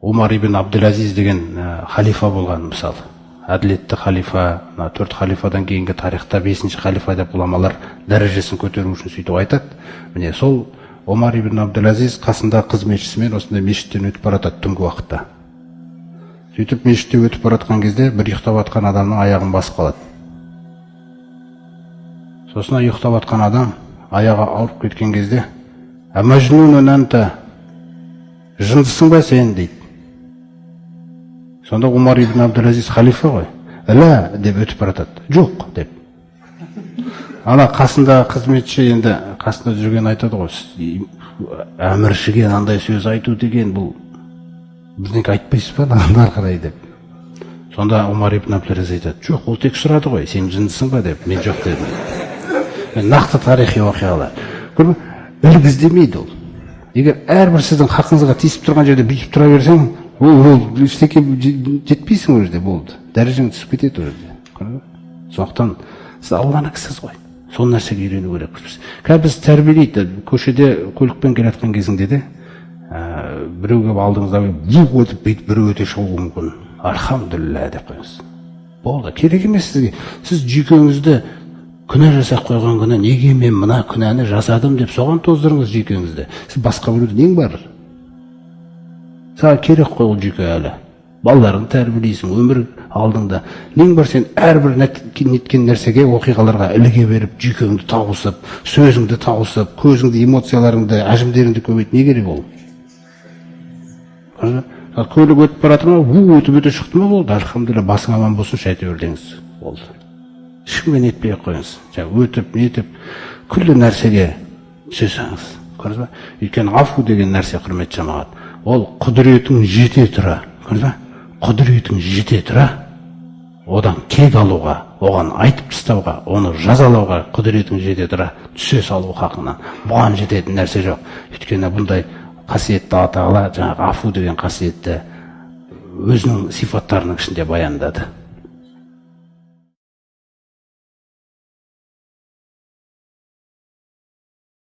Омар ибн Абдулазиз деген халифа болған, мысалы, әділетті халифа. Мына төрт халифадан кейінгі тарихта бесінші халифа деп ғұламалар дәрежесін көтеру үшін сөйтіп айтады. Міне, сол Омар ибн Абдулазиз қасында қызметшісімен осындай мешіттен өтіп бара жатады түнгі уақытта. Сөйтіп мешітте өтіп бара жатқан кезде бір ұйықтап жатқан адамның аяғын басып қалады. Сосын ұйықтап жатқан адам аяғы ауырып кеткен кезде: «Әмәжнунун әнта, жындысың ба сен?» – дейді. Сонда Омар ибн Абдулазиз халифа ғой, «Ля» деп өтіп бара жатады, «Жоқ» деп. Ана қасындағы қызметші, енді қасында жүрген айтады ғой: «Әміршіге мынандай сөз айту деген бұл бірдеңке айтпайсыз ба ары қарай?» – деп. Сонда Омар ибн Абдулазиз айтады: «Жоқ, ол тек сұрады ғой, сен жындысың ба деп, мен жоқ дедім». Нақты тарихи оқиғалар. Көрдің бе, ілік іздемейді ол. Егер әрбір сіздің хақыңызға тиісіп тұрған жерде бүйтіп тұра берсең, ол ештеңе жетпейсің ол жерде, болды, дәрежең түсіп кетеді ол жерде. Көрдің бе? Сондықтан сіз Алланікісіз ғой, сол нәрсеге үйрену керекпіз біз. Қазір біз тәрбиелейді. Көшеде көлікпен келе жатқан кезіңде де біреу келіп алдыңызда бух өтіп, бүйтіп біреу өте шығуы мүмкін. «Альхамдулилля» деп қойыңыз, болды, керек емес сізге. Сіз жүйкеңізді күнә жасап қойған күні «Неге мен мына күнәні жасадым?» деп соған тоздырыңыз жүйкеңізді. Сіз басқа біреуде нең бар? Саған керек қой ол жүйке әлі, балаларыңды тәрбиелейсің, өмір алдыңда. Нең бар сен әрбір неткен нәрсеге, оқиғаларға іліге беріп, жүйкеңді тауысып, сөзіңді тауысып, көзіңді, эмоцияларыңды, әжімдеріңді көбейтіп, не керек ол? Көрдіңіз бе? Көлік өтіп бара жатыр ма, у өтіп өте шықты ма, болды, альхамдулилля, басың аман болсыншы әйтеуір деңіз, болды. Ешкімге нетпей ақ қойыңыз, жаңағы өтіп нетіп, күллі нәрсеге түсе салыңыз. Көрдіңіз ба? Өйткені афу деген нәрсе, құрметті жамағат, ол құдіретің жете тұра, көрдіңіз ба, құдіретің жете тұра одан кек алуға, оған айтып тастауға, оны жазалауға құдіретің жете тұра түсе салу хақыңнан. Бұған жететін нәрсе жоқ. Өйткені бұндай қасиетті Алла Тағала жаңағы афу деген қасиетті өзінің сипаттарының ішінде баяндады.